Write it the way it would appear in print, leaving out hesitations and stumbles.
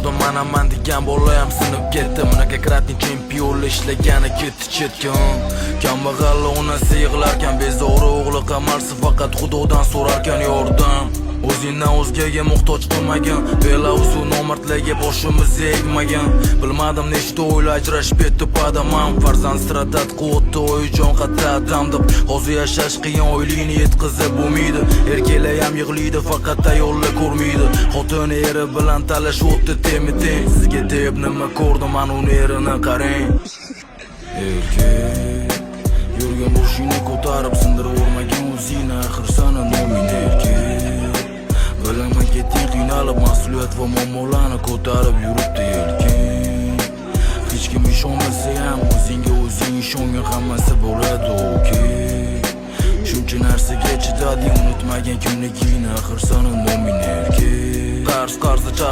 Ko'rdim, manaman degan bola ham sinib ketdi. Многократный chempionlar ishlagani ketdi chetga. Kambag'alli onasi yig'larkan, bezori o'g'li qamalsa, faqat Xudodan so'rarkan yordam. O'zingdan o'zgaga muhtoj qilmagan, Belarusu nomardlarga boshimizni egmagan. Bilmadim, nechta oila ajrashib ketdi padaman. Farzand страдать qilyapti, oyijon, qayerda adam deb. Hozir yashash qiyin, oylikni yetkazib bo'lmaydi. Erkaklar ham yig'laydi, faqat ayollar ko'rmaydi. Xotin eri bilan talashyapti temi teng. Sizga deb nima ko'rdim, ana uni erini qarang. Erkak yurgan boshingni ko'tarib, sindirib yubormagin o'zingni, axir sani noming erkak. Bilaman, ketding qiynalib, mas'uliyat va muammolarni ko'tarib yuribdi yelkang. Hech kim ishonmasa ham, o'zingga o'zing ishongin, hammasi bo'ladi okey. Shuncha narsaga chidading, unutmagin kimligingni, axir sani noming erkak. Qarz qarzi.